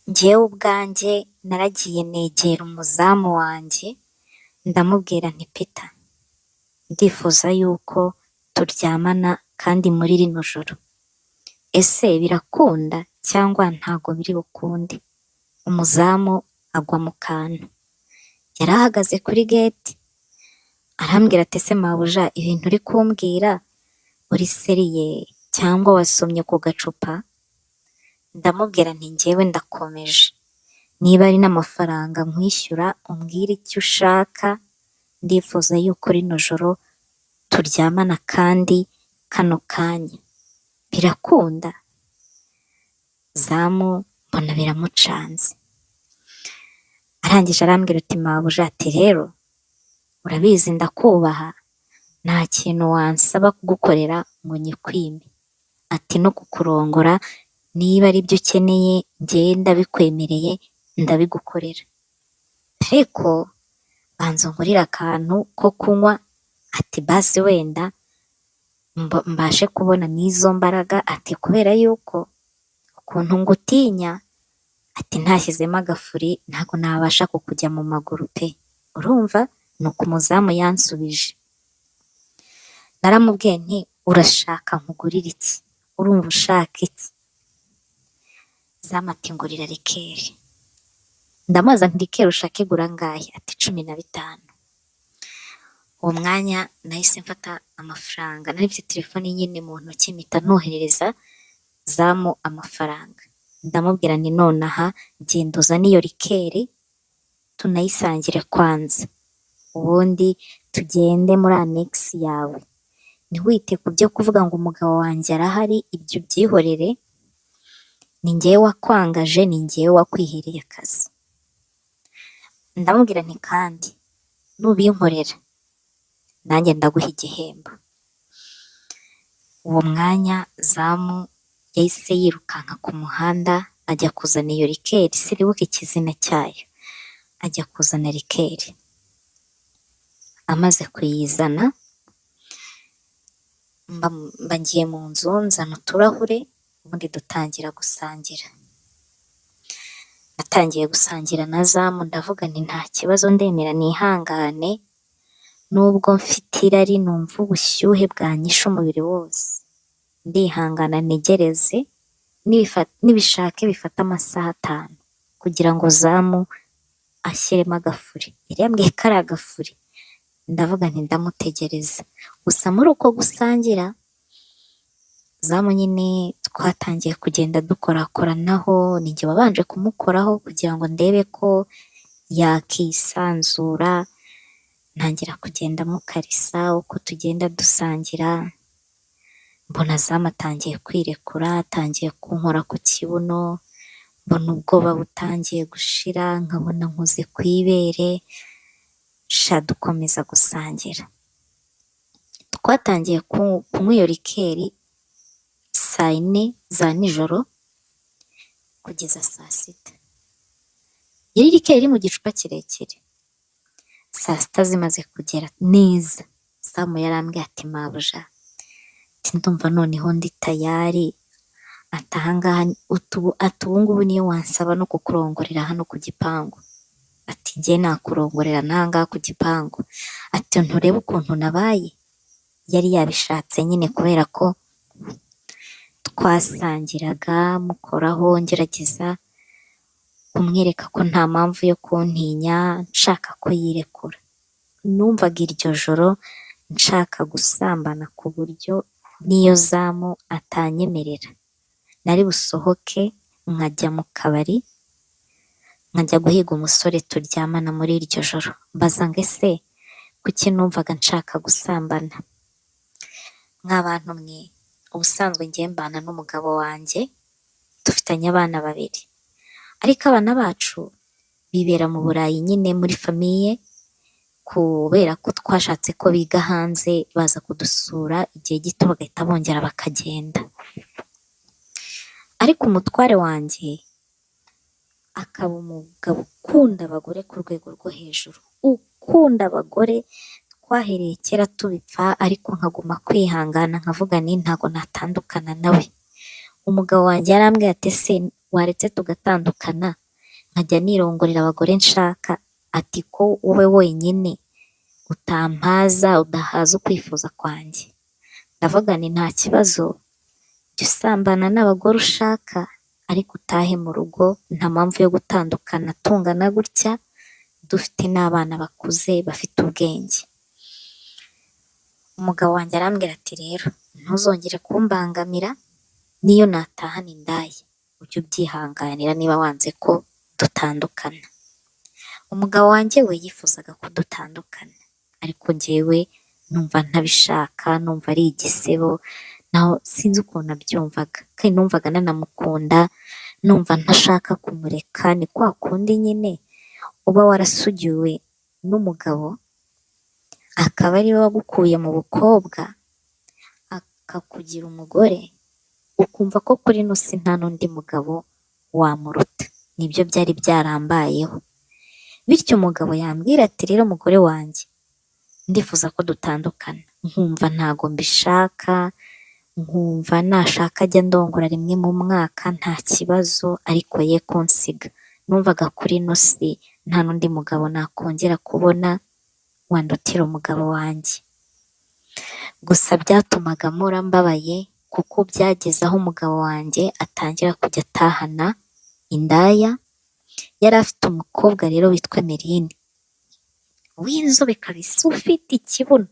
Njyewe ubwanjye naragiye negera umuzamu wanjye, ndamubwira nti: "Peter, ndifuza yuko turyamana kandi muri rino joro. Ese birakunda cyangwa ntago biri bukunde?" Umuzamu agwa mu kantu. Yari ahagaze kuri gate, arambwira ati: "Ese mabuja, ibintu uri kumbwira uri sérieux cyangwa wasomye ku gacupa?" Ndamubwira nti: "Njyewe ndakomeje, niba ari n'amafaranga nkwishyura umbwire icyo ushaka, ndifuza yuko rino joro turyamana kandi kano kanya. Birakunda?" Zamu mbona biramucanze. Arangije arambwira uti: "Mabuja," ati, "rero urabizi ndakubaha, nta kintu wansaba kugukorera ngo nyikwime." Ati: "No kukurongora niba aribyo ukeneye, njyewe ndabikwemereye, ndabigukorera. Ariko banza ungurire akantu ko kunywa," ati, "basi wenda mbashe kubona n'izo mbaraga," ati, "kubera yuko ukuntu ngutinya," ati, "ntashyizemo agafuri ntabwo nabasha kukujya mu maguru pe." Urumva ni uko umuzamu yansubije. Naramubwiye nti: "Urashaka nkugurire iki? Urumva ushaka iki?" Zamu ati: "Ngurira liqueur." Ndamubaza nti: "Liqueur ushaka igura angahe?" Ati: "15." Uwo mwanya nahise mfata amafaranga, nari mfite telefone nyine mu ntoki, mpita noherereza Zamu amafaranga. Ndamubwira nti: "Nonaha genda uzane iyo liqueur tunayisangire kwanza, ubundi tugende muri annexe yawe. Ntiwite ku byo kuvuga ngo umugabo wanjye arahari, ibyo ubyihorere, ni njyewe wakwangaje, ni njyewe wakwihereye akazi." Ndamubwira nti: "Kandi nubinkorera nanjye ndaguha igihembo." Uwo mwanya Zamu yahise yirukanka ku muhanda ajya kuzana iyo liqueur, sinibuka ikizina cyayo, ajya kuzana liqueur. Amaze kuyizana mba ngiye mu nzu nzana uturahure, ubundi dutangira gusangira. Natangiye gusangira na Zamu, ndavuga nti: "Nta kibazo, ndemera nihangane, nubwo mfite irari numva ubushyuhe bwanyishe umubiri wose. Ndihangana ntegereze, nibishake bifate amasaha 5 kugira ngo Zamu ashyiremo agafuri." Yari yambwiye ko ari agafuri. Ndavuga nti: "Ndamutegereza." Gusa muri uko gusangira, Zamu nyine twatangiye kugenda dukorakoranaho, ninjye wabanje kumukoraho kugira ngo ndebe ko yakisanzura, ntangira kugenda mukarisa uko tugenda dusangira, mbona Zamu atangiye kwirekura, atangiye kunkora ku kibuno, mbona ubwoba butangiye gushira, nkabona nkoze ku ibere, sha dukomeza gusangira. Twatangiye kunywa iyo liqueur saa yine za nijoro kugeza saa sita. Yari liqueur iri mu gicupa kirekire. Saa sita zimaze kugera neza, Zamu yarambwiye ati: "Mabuja," ati, "ndumva noneho ndi tayari," ati, "ahangaha," ati, "ubu ngubu niyo wansaba no kukurongorera hano ku gipangu," ati, "njye nakurongorera n'ahangaha ku gipangu," ati, "nturebe ukuntu nabaye?" Yari yabishatse nyine kubera ko twasangiraga mukoraho, ngerageza kumwereka ko nta mpamvu yo kuntinya, nshaka ko yirekura. Numvaga iryo joro nshaka gusambana ku buryo n'iyo Zamu atanyemerera nari busohoke nkajya mu kabari, nkajya guhiga umusore turyamana muri iryo joro. Mbaza ngo: ese kuki numvaga nshaka gusambana? Mwa bantu mwe, ubusanzwe njye mbana n'umugabo wanjye, dufitanye abana babiri, ariko abana bacu bibera mu Burayi nyine muri famille, kubera ko twashatse ko biga hanze, baza kudusura igihe gito bagahita bongera bakagenda. Ariko umutware wanjye akaba umugabo ukunda abagore ku rwego rwo hejuru, ukunda abagore, twahereye kera tubipfa ariko nkaguma kwihangana nkavuga nti: "Ntago natandukana nawe." Umugabo wanjye yarambwiye ati: "Ese Waretse tugatandukana nkajya nirongorera abagore nshaka, ati ko wowe wenyine utampaza, udahaza ukwifuza kwanjye. Ndavuga nti nta kibazo, jya usambana n'abagore ushaka ariko utahe mu rugo, nta mpamvu yo gutandukana tungana gutya, dufite n'abana bakuze bafite ubwenge. Umugabo wanjye arambwira ati rero ntuzongere kumbangamira, n'iyo natahana indaya ujye ubyihanganira niba wanze ko dutandukana. Umugabo wanjye we yifuzaga ko dutandukana, ariko njyewe numva ntabishaka, numva ari igisebo, naho sinzi ukuntu nabyumvaga, kandi numvaga nanamukunda, numva ntashaka kumureka. Ni kwa kundi nyine uba warasugiwe n'umugabo, akaba ariwe wagukuye mu bukobwa, akakugira umugore, ukumva ko kuri ino si nta n'undi mugabo wamuruta. Nibyo byari byarambayeho. Bityo umugabo yambwira ati rero mugore wanjye, ndifuza ko dutandukana, nkumva ntago mbishaka, nkumva nashaka ajya ndongora rimwe mu mwaka nta kibazo, ariko ye kunsiga. Numvaga kuri ino si nta n'undi mugabo nakongera kubona wandutira umugabo wanjye. Gusa byatumaga mpora mbabaye, kuko byageze aho umugabo wanjye atangira kujya atahana indaya. Yari afite umukobwa rero witwa Emeline, w'inzobe kabisa, ufite ikibuno.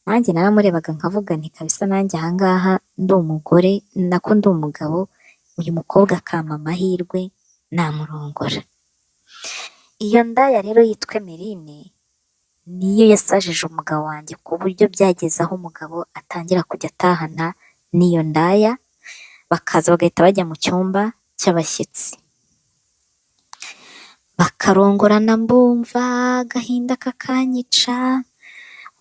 Nanjye naramurebaga nkavuga nti kabisa nanjye ahangaha ndi umugore, nako ndi umugabo, uyu mukobwa akampa amahirwe namurongora. Iyo ndaya rero yitwa Emeline niyo yasajije umugabo wanjye, ku buryo byageze aho umugabo atangira kujya atahana n'iyo ndaya, bakaza bagahita bajya mu cyumba cy'abashyitsi, bakarongorana. Mbumva agahinda kakanyica,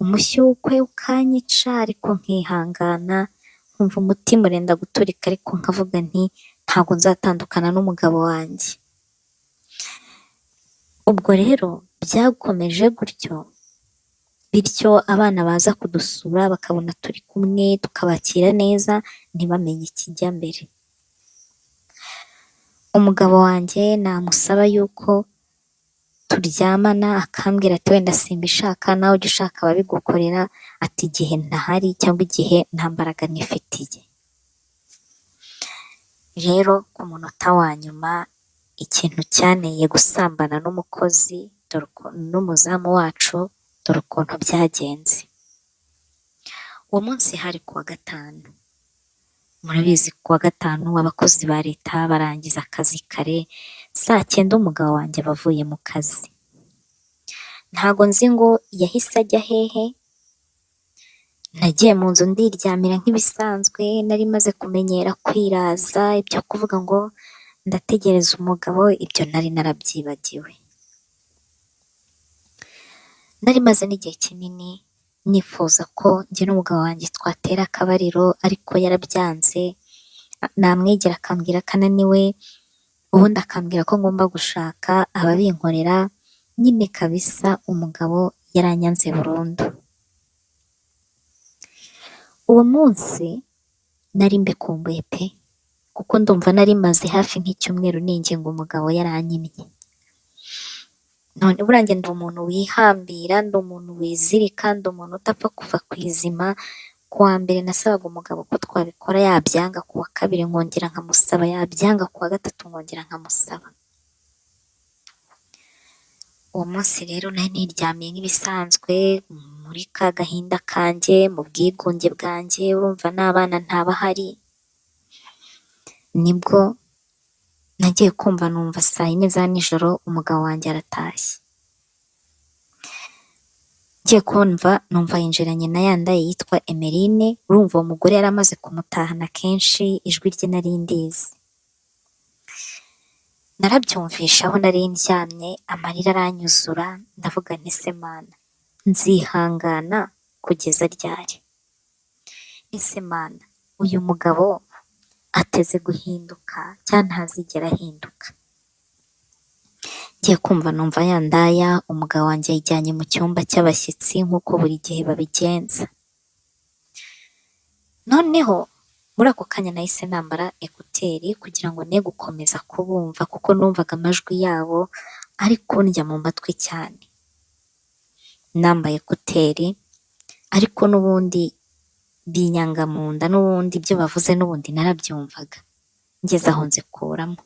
umushyukwe ukanyica, ariko nkihangana, nkumva umutima urenda guturika, ariko nkavuga nti ntabwo nzatandukana n'umugabo wanjye. Ubwo rero byakomeje gutyo, bityo abana baza kudusura bakabona turi kumwe, tukabakira neza, ntibamenye ikijya mbere. Umugabo wanjye namusaba yuko turyamana, akambwira ati wenda simbishaka, nawe ujya ushaka ababigukorera, ati igihe ntahari cyangwa igihe nta mbaraga nifitiye. Rero ku munota wa nyuma, ikintu cyanteye gusambana n'umukozi n'umuzamu wacu, dore ukuntu byagenze. Uwo munsi hari kuwa gatanu, murabizi kuwa gatanu abakozi ba leta barangiza akazi kare, saa 9 umugabo wanjye aba avuye mu kazi. Ntago nzi ngo yahise ajya hehe, nagiye mu nzu ndiryamira nk'ibisanzwe, nari maze kumenyera kwiraza, ibyo kuvuga ngo ndategereza umugabo, ibyo nari narabyibagiwe. Nari maze n'igihe kinini nifuza ko njye n'umugabo wanjye twatera akabariro, ariko yarabyanze, namwegera akambwira ko ananiwe, ubundi akambwira ko ngomba gushaka ababinkorera, nyine kabisa umugabo yaranyanze burundu. Uwo munsi nari mbikumbuye pe, kuko ndumva nari maze hafi nk'icyumweru ninginga umugabo yaranyimye. None buriya njye ndi umuntu wihambira, ndi umuntu wizirika, ndi umuntu udapfa kuva ku izima. Ku wa mbere nasabaga umugabo ko twabikora, yabyanga, ku wa kabiri nkongera nkamusaba, yabyanga, ku wa gatatu nkongera nkamusaba. Uwo munsi rero nari niryamiye nk'ibisanzwe, muri ka gahinda kanjye, mu bwigunge bwanjye, urumva n'abana ntabahari. Nibwo nagiye kumva numva saa 4 za nijoro umugabo wanjye aratashye. Ngiye kumva numva yinjiranye na ya ndaya yitwa Emeline, urumva uwo mugore yari amaze kumutahana kenshi, ijwi rye nari ndizi. Narabyumvishe aho nari ndyamye, amarira aranyuzura, ndavuga nti ese Mana, nzihangana kugeza ryari? Ese Mana, uyu mugabo ateze guhinduka cyangwa ntazigera ahinduka? Ngiye kumva numva ya ndaya umugabo wanjye yayijyanye mu cyumba cy'abashyitsi nk'uko buri gihe babigenza. Noneho Muri ako kanya nahise nambara écouteurs kugira ngo ne gukomeza kubumva, kuko numvaga amajwi yabo ari kundya mu matwi cyane. Nambaye écouteurs, ariko n'ubundi binyanga mu nda, n'ubundi ibyo bavuze n'ubundi narabyumvaga. Ngeze aho nzikuramo.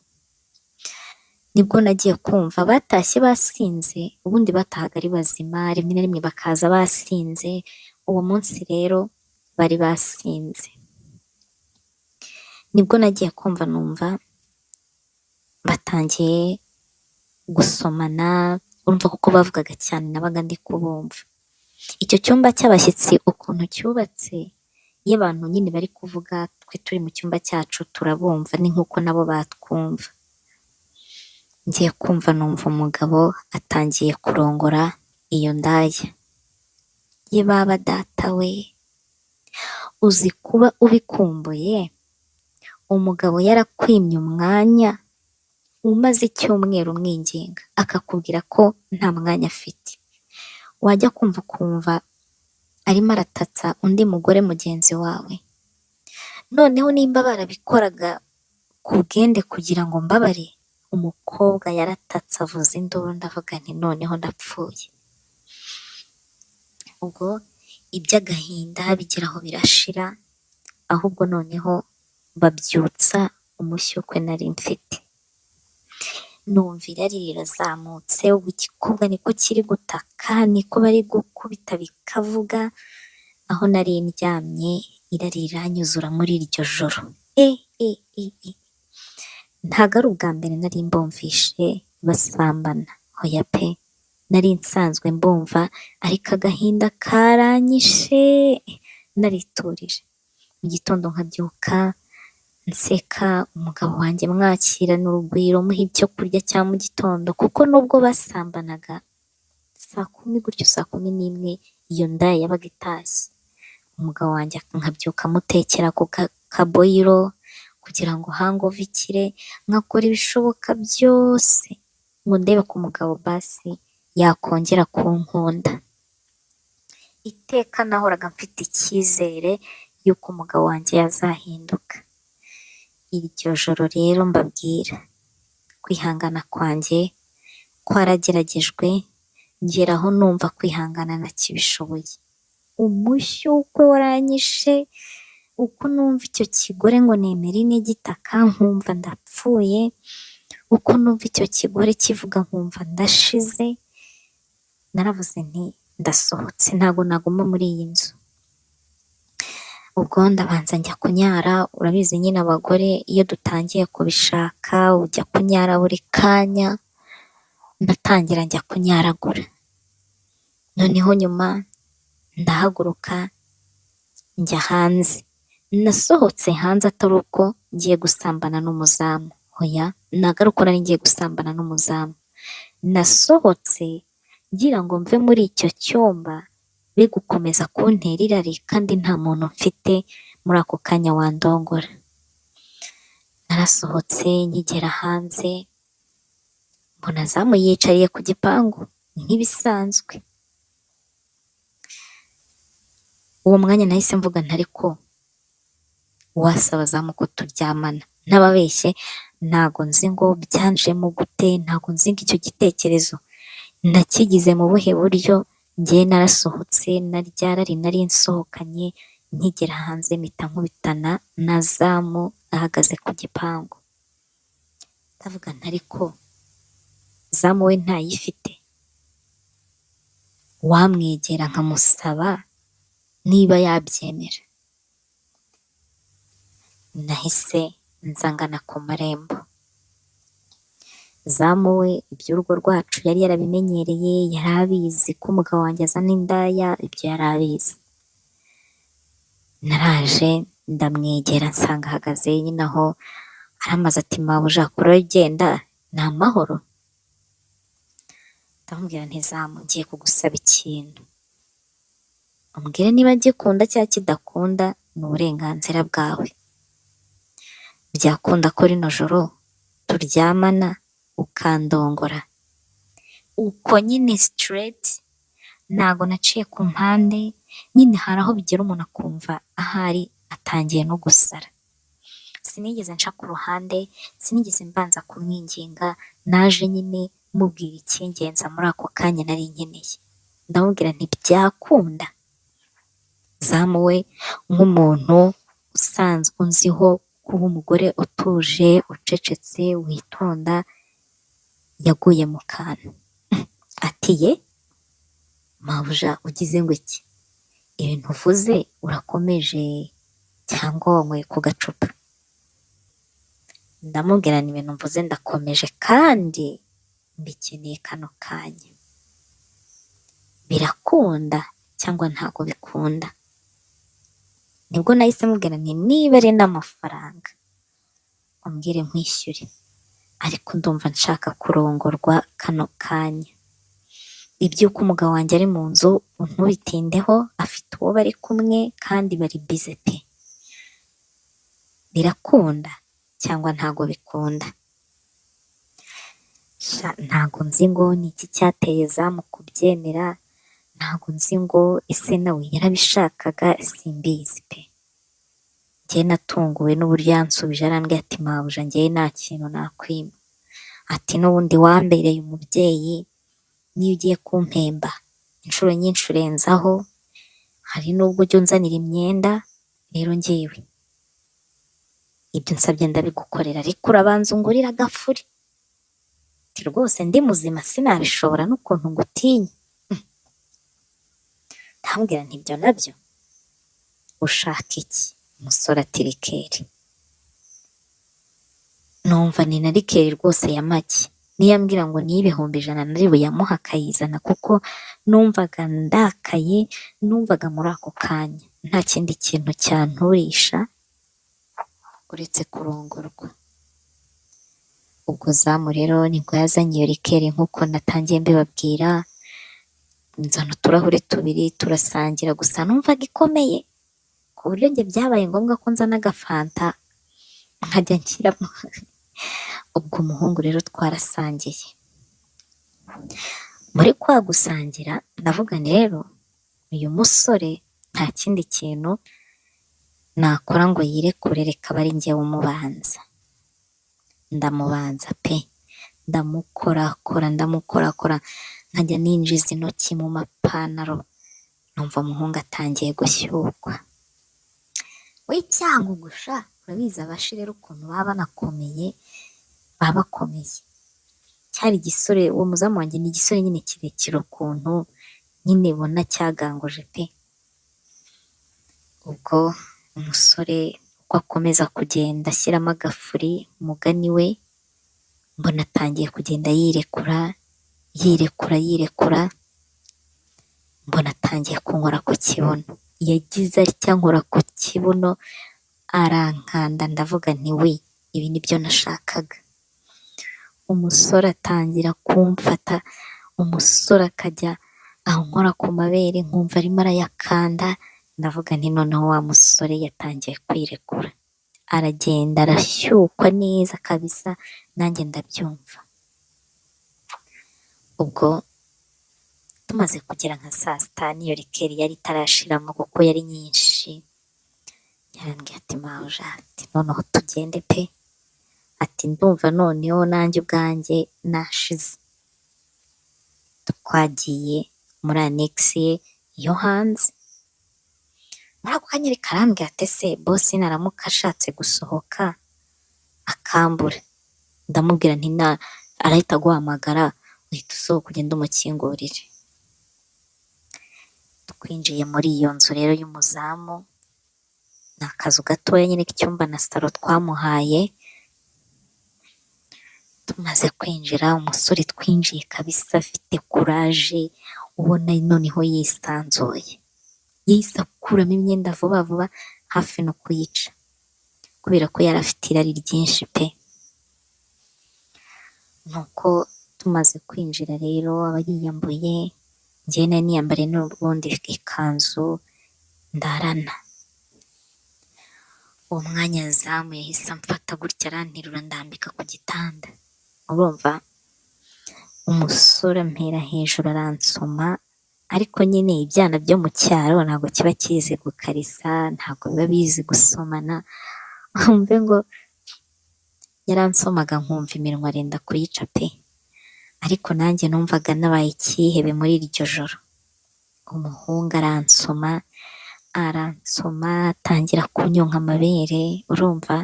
Nibwo nagiye kumva batashye basinze, ubundi batahaga ari bazima, rimwe na rimwe bakaza basinze, uwo munsi rero bari basinze. Nibwo nagiye kumva numva batangiye gusomana, urumva kuko bavugaga cyane nabaga ndi kubumva. Icyo cyumba cy'abashyitsi ukuntu cyubatse, iyo abantu nyine bari kuvuga twe turi mu cyumba cyacu turabumva, ni nk'uko nabo batwumva. Ngiye kumva numva umugabo atangiye kurongora iyo ndaya. Ye baba data we! Uzi kuba ubikumbuye, umugabo yarakwimye umwanya, umaze icyumweru umwinginga akakubwira ko nta mwanya afite, wajya kumva ukumva arimo aratatsa undi mugore mugenzi wawe. Noneho nimba barabikoraga ku bwende kugira ngo mbabare, umukobwa yaratatse avuza induru, ndavuga nti noneho ndapfuye. Ubwo iby'agahinda bigera aho birashira, ahubwo noneho babyutsa umushyukwe nari mfite. Numva irari rirazamutse, ubwo igikobwa niko kiri gutaka, niko bari gukubita bikavuga, aho nari ndyamye irari riranyuzura muri iryo joro. E e e e! Ntago ari ubwa mbere nari mbumvishe basambana, oya pe! Nari nsanzwe mbumva ariko agahinda karanyishe, nariturije. Mu gitondo nkabyuka nseka, umugabo wanjye mwakirana urugwiro, muha ibyo kurya cya mu gitondo, kuko nubwo basambanaga saa 10 gutyo, saa 11 iyo ndaya yabaga itashye. Umugabo wanjye nkabyuka mutekera ku kaboyiro kugira ngo hangover ikire, nkakora ibishoboka byose ngo ndebe ko umugabo basi yakongera kunkunda. Iteka nahoraga mfite icyizere y'uko umugabo wanjye yazahinduka. Iryo joro rero mbabwira, kwihangana kwanjye kwarageragejwe, ngera aho numva kwihangana ntakibishoboye. Umushyukwe waranyishe, uko numva icyo kigore ngo nemera gitaka nkumva ndapfuye, uko numva icyo kigore kivuga nkumva ndashize, naravuze nti ndasohotse, ntabwo naguma muri iyi nzu. Ubwo ndabanza njya kunyara, urabizi nyine abagore iyo dutangiye kubishaka ujya kunyara buri kanya, ndatangira njya kunyaragura. Noneho nyuma ndahaguruka njya hanze. Nasohotse hanze atari uko ngiye gusambana n'umuzamu, oya, ntabwo ari uko nari ngiye gusambana n'umuzamu. Nasohotse ngira ngo mve muri icyo cyumba be gukomeza kuntera irari kandi nta muntu mfite muri ako kanya wandongora. Narasohotse, nkigera hanze mbona Zamu yiyicariye ku gipangu nk'ibisanzwe. Uwo mwanya nahise mvuga nti ariko wasaba Zamu ko turyamana, ntababeshye ntago nzi ngo byanjemo gute, ntago nzi ngo icyo gitekerezo nakigize mu buhe buryo, njye narasohotse na rya rari nari nsohokanye, nkigera hanze mpita nkubitana na Zamu ahagaze ku gipangu. Ndavuga nti ariko Zamu we ntayifite, wamwegera nkamusaba niba yabyemera. Nahise nza ngana ku marembo. Zamu we iby'urugo rwacu yari yarabimenyereye, yari abizi ko umugabo wanjye azana indaya, ibyo yari abizi. Naraje ndamwegera nsanga ahagaze nyine aho, arambaza ati mabuja kuri ugenda ni amahoro? Ndamubwira nti Zamu, ngiye kugusaba ikintu, umbwire niba gikunda cyangwa kidakunda, ni uburenganzira bwawe. Byakunda ko rino joro turyamana ukandongora? Uko nyine straight, ntago naciye ku mpande, nyine hari aho bigera umuntu akumva ahari atangiye no gusara. Sinigeze nca ku ruhande, sinigeze mbanza kumwinginga, naje nyine mubwira icyingenza muri ako kanya nari nkeneye. Ndamubwira nti byakunda. Zamu we nk'umuntu usanzwe unziho kuba umugore utuje, ucecetse, witonda, yaguye mu kantu. Ati ye mabuja ugize ngo iki? Ibintu uvuze urakomeje cyangwa wanyweye ku gacupa? Ndamubwira nti ibintu mvuze ndakomeje kandi mbikeneye kano kanya. Birakunda cyangwa ntago bikunda? Nibwo nahise mubwira nti niba ari n'amafaranga umbwire nkwishyure, ariko ndumva nshaka kurongorwa kano kanya. Iby'uko umugabo wanjye ari mu nzu ntubitindeho, afite uwo bari kumwe kandi bari bize pe. Birakunda cyangwa ntago bikunda? Sha ntago nzi ngo ni iki cyateye Zamu kubyemera, ntago nzi ngo ese nawe yarabishakaga, simbizi pe. Njye natunguwe n'uburyo yansubije arambwira ati mabuja njyewe nta kintu nakwima. Ati n'ubundi wambereye umubyeyi, niyo ugiye kumpemba inshuro nyinshi urenzaho, hari n'ubwo ujya unzanira imyenda, rero njyewe ibyo nsabye ndabigukorera, ariko urabanza ungurire agafuri. Ati rwose ndi muzima sinabishobora n'ukuntu ngutinya. Ndamubwira nti ibyo nabyo ushaka iki? Umusore ati rikeri. Numva ni na rikeri rwose ya make. Niyo ambwira ngo ni 100,000 nari buyamuhe akayizana, kuko numvaga ndakaye, numvaga muri ako kanya nta kindi kintu cyanturisha uretse kurongorwa. Ubwo Zamu rero nibwo yazanye iyo rikeri nk'uko natangiye mbibabwira, nzana uturahure tubiri turasangira, gusa numvaga ikomeye ku buryo njye byabaye ngombwa ko nzana agafanta nkajya nshyiramo. Ubwo umuhungu rero twarasangiye. Muri kwa gusangira ndavuga nti rero uyu musore nta kindi kintu nakora ngo yirekure, reka abe ari njyewe umubanza. Ndamubanza pe, ndamukorakora, ndamukorakora, nkajya ninjiza intoki mu mapantaro, numva umuhungu atangiye gushyukwa. We cyangugu sha, urabizi abashi rero ukuntu baba banakomeye, baba bakomeye. Cyari igisore, uwo muzamu wanjye ni igisore nyine kirekire ukuntu, nyine ubona cyaganguje pe. Ubwo umusore uko akomeza kugenda ashyiramo agafuri umugani we, mbona atangiye kugenda yirekura, yirekura, yirekura, mbona atangiye kunkora ku kibuno. Yagize atya ankora ku kibuno, arankanda, ndavuga nti we ibi nibyo nashakaga. Umusore atangira kumfata, umusore akajya ankora ku mabere nkumva arimo arayakanda, ndavuga nti noneho wa musore yatangiye kwirekura. Aragenda arashyukwa neza kabisa, nanjye ndabyumva. Ubwo tumaze kugera nka saa sita n'iyo rikeri yari itarashiramo kuko yari nyinshi, yarambwiye ati mabuja, ati noneho tugende pe, ati ndumva noneho nanjye ubwanjye nashize. Twagiye muri annexe ye yo hanze. Muri ako kanya ariko arambwira ati ese bosi naramuka ashatse gusohoka akambura? Ndamubwira nti na arahita aguhamagara uhita usohoka ugende umukingurire. Twinjiye muri iyo nzu rero y'umuzamu, ni akazu gatoya nyine k'icyumba na salo twamuhaye. Tumaze kwinjira, umusore twinjiye kabisa afite kuraje, ubona noneho yisanzuye. Yahise akuramo imyenda vuba vuba hafi no kuyica, kubera ko yari afite irari ryinshi pe. Nuko tumaze kwinjira rero aba yiyambuye, njyewe nari niyambariye n'ubundi ikanzu ndarana. Uwo mwanya Zamu yahise amfata gutya aranterura ndambika ku gitanda. Urumva umusore ampera hejuru aransoma, ariko nyine ibyana byo mu cyaro ntabwo kiba kizi gukarisa, ntabwo biba bizi gusomana. Wumve ngo yaransomaga nkumva iminwa arenda kuyica pe, ariko nanjye numvaga nabaye icyihebe muri iryo joro. Umuhungu aransoma, aransoma, atangira kunyonka amabere, urumva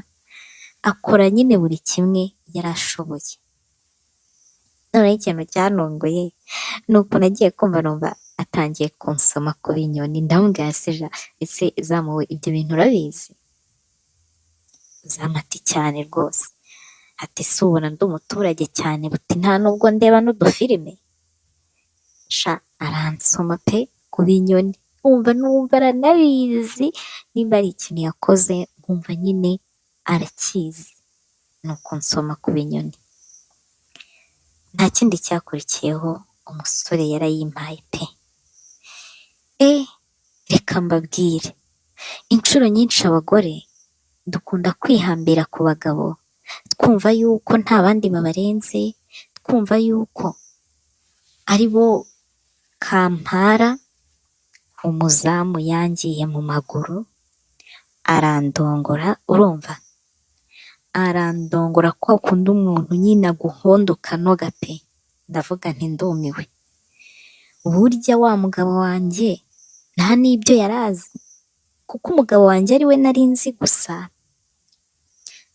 akora nyine buri kimwe yari ashoboye. Noneho ikintu cyantunguye ni ukuntu agiye kumva numva atangiye kunsoma ku binyoni, ndamubwira se ja, ese Zamu we ibyo bintu urabizi? Zamu ati cyane rwose, ati ese ubona ndi umuturage cyane buti nta nubwo ndeba n'udufilime? Sha aransoma pe ku binyoni, wumva numva aranabizi, nimba ari ikintu yakoze nkumva nyine arakizi, ni ukunsoma ku binyoni. Nta kindi cyakurikiyeho, umusore yarayimpaye pe. Reka mbabwire, inshuro nyinshi abagore dukunda kwihambira ku bagabo, twumva yuko nta bandi babarenze, twumva yuko ari bo kampara. Umuzamu yangiye mu maguru arandongora, urumva arandongora kwa kundi umuntu nyine aguhonda ukanoga pe, ndavuga nti ndumiwe. Burya wa mugabo wanjye nta n'ibyo yari azi, kuko umugabo wanjye ari we nari nzi gusa,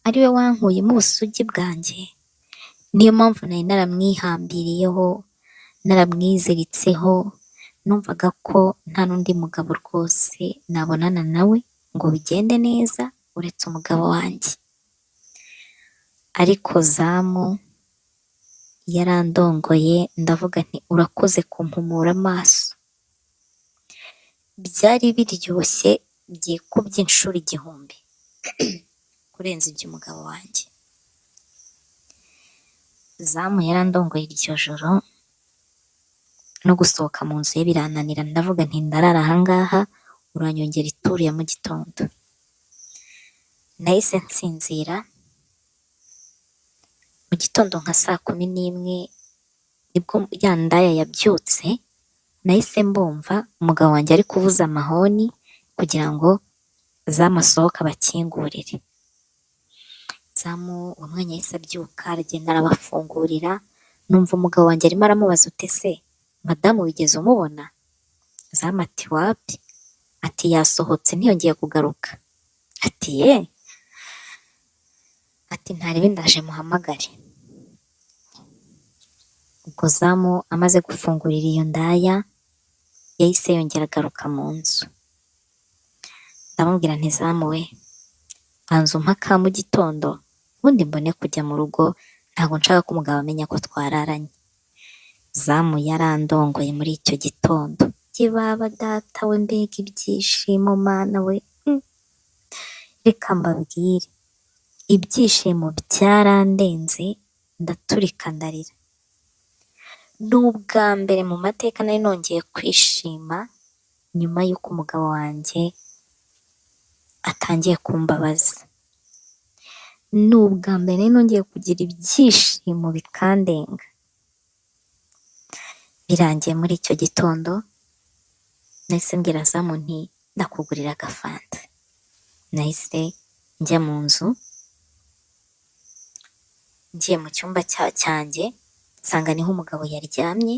ari we wankuyemo ubusugi bwanjye, niyo mpamvu nari naramwihambiriyeho, naramwiziritseho, numvaga ko nta n'undi mugabo rwose nabonana nawe ngo bigende neza uretse umugabo wanjye. Ariko Zamu yarandongoye, ndavuga nti urakoze kumpumura amaso. Byari biryoshye byikubye inshuro 1000 kurenza iby'umugabo wanjye. Zamu yarandongoye iryo joro, no gusohoka mu nzu ye birananira, ndavuga nti ndarara aha ngaha, uranyongera ituru ya mu gitondo. Nahise nsinzira, mu gitondo nka saa 11 nibwo ya ndaya yabyutse, nahise mbumva umugabo wanjye ari kuvuza amahoni kugira ngo Zamu asohoke abakingurire. Zamu uwo mwanya yahise abyuka aragenda arabafungurira, numva umugabo wanjye arimo aramubaza uti ese madamu wigeze umubona? Zamu ati wapi? Ati yasohotse ntiyongeye kugaruka. Ati ye? Ati ntarebe ndaje muhamagare. Ubwo Zamu amaze gufungurira iyo ndaya, yahise yongera agaruka mu nzu. Ndamubwira nti Zamu we, banza umpe aka mu gitondo, ubundi mbone kujya mu rugo, ntabwo nshaka ko umugabo amenya ko twararanye. Zamu yarandongoye muri icyo gitondo. Yebaba data we, mbega ibyishimo Mana we! Reka mbabwire, ibyishimo byarandenze, ndaturika ndarira. Ni ubwa mbere mu mateka nari nongeye kwishima nyuma y'uko umugabo wanjye atangiye kumbabaza. Ni ubwa mbere nari nongeye kugira ibyishimo bikandenga. Birangiye muri icyo gitondo, nahise mbwira Zamu nti ndakugurira agafanta. Nahise njya mu nzu, ngiye mu cyumba cyanjye, nsanga niho umugabo yaryamye,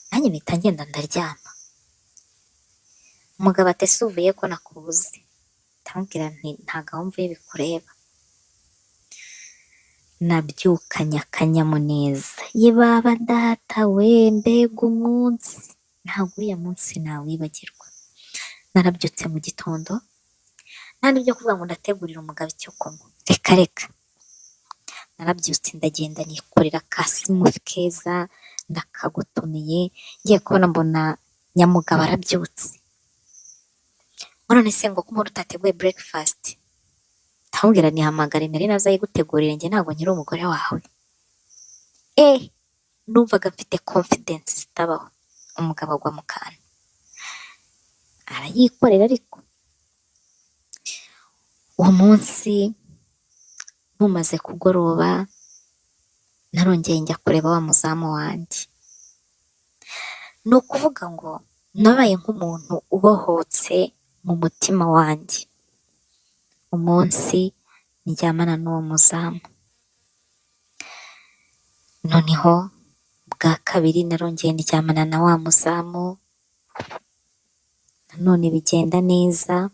nanjye mpita ngenda ndaryama. Umugabo ati ese uvuye ko nakubuze? Ndamubwira nti ntago aho mvuye bikureba. Nabyukanye akanyamuneza, yebaba data we, mbega umunsi! Ntabwo uriya munsi nawibagirwa. Narabyutse mu gitondo, nta n'ibyo kuvuga ngo ndategurira umugabo icyo kunywa, reka reka. Narabyutse ndagenda nikorera ka smoothie keza, ndakagotomeye, ngiye kubona mbona nyamugabo arabyutse. None se ngo ko umuntu utateguye breakfast? Ndamubwira nti hamagara Emeline aze ayigutegurire, njye ntabwo nkiri umugore wawe. Numvaga mfite confidence zitabaho. Umugabo agwa mu kantu, arayikorera. Ariko uwo munsi bumaze kugoroba, narongeye njya kureba wa muzamu wanjye. Ni ukuvuga ngo nabaye nk'umuntu ubohotse mu mutima wanjye. Umunsi ndyamana n'uwo muzamu. Noneho bwa kabiri narongeye ndyamana na wa muzamu, nanone bigenda neza,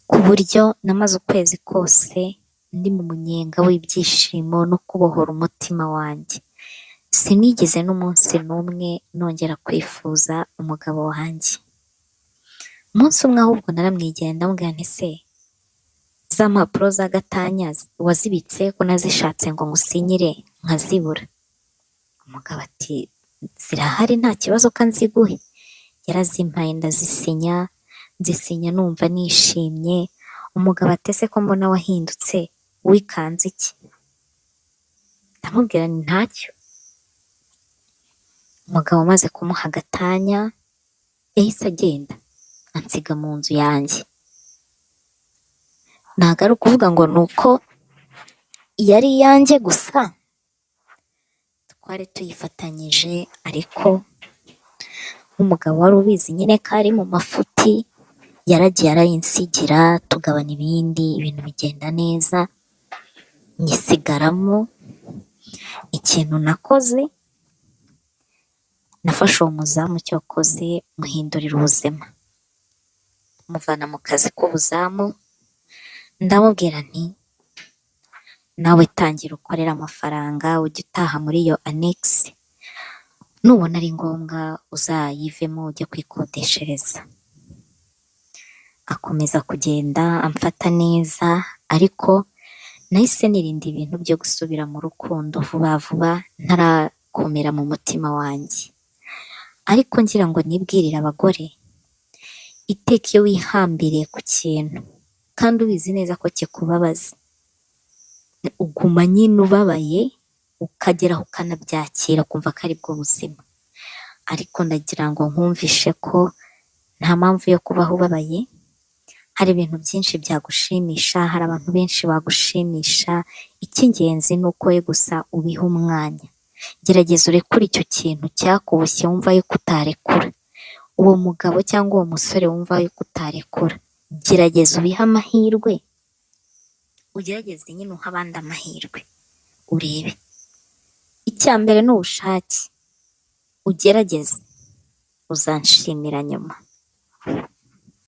ku buryo namaze ukwezi kose ndi mu munyenga w'ibyishimo no kubohora umutima wanjye. Sinigeze n'umunsi n'umwe nongera kwifuza umugabo wanjye. Umunsi umwe ahubwo naramwegera ndamubwira nti se za mpapuro za gatanya wazibitse ko nazishatse ngo ngusinyire nkazibura? Umugabo ati zirahari nta kibazo ka nziguhe. Yarazimpaye ndazisinya, nzisinya numva nishimye. Umugabo ati ese ko mbona wahindutse wikanze iki? Ndamubwira nti ntacyo. Umugabo amaze kumuha gatanya yahise agenda ansiga mu nzu yanjye. Ntabwo ari ukuvuga ngo ni uko yari iyanjye gusa, twari tuyifatanyije, ariko nk'umugabo wari ubizi nyine ko ari mu mafuti, yaragiye arayinsigira tugabana ibindi, ibintu bigenda neza, nyisigaramo. Ikintu nakoze, nafashe uwo muzamu cyokoze muhindurira ubuzima, muvana mu kazi k'ubuzamu, ndamubwira nti nawe tangira ukorere amafaranga ujye utaha muri iyo annexe, nubona ari ngombwa uzayivemo ujye kwikodeshereza. Akomeza kugenda amfata neza, ariko nahise nirinda ibintu byo gusubira mu rukundo vuba vuba ntarakomera mu mutima wanjye. Ariko ngira ngo nibwirire abagore, iteka iyo wihambiriye ku kintu kandi ubizi neza ko kikubabaza, uguma nyine ubabaye ukageraho ukanabyakira ukumva ko aribwo buzima. Ariko ndagira ngo nkumvishe ko nta mpamvu yo kubaho ubabaye, hari ibintu byinshi byagushimisha, hari abantu benshi bagushimisha, icy'ingenzi ni uko we gusa ubiha umwanya. Gerageza urekure icyo kintu cyakuboshye wumva yuko utarekura, uwo mugabo cyangwa uwo musore wumva yuko utarekura, gerageza ubihe amahirwe, ugerageze nyine uhe abandi amahirwe urebe. Icya mbere ni ubushake, ugerageze uzanshimira nyuma.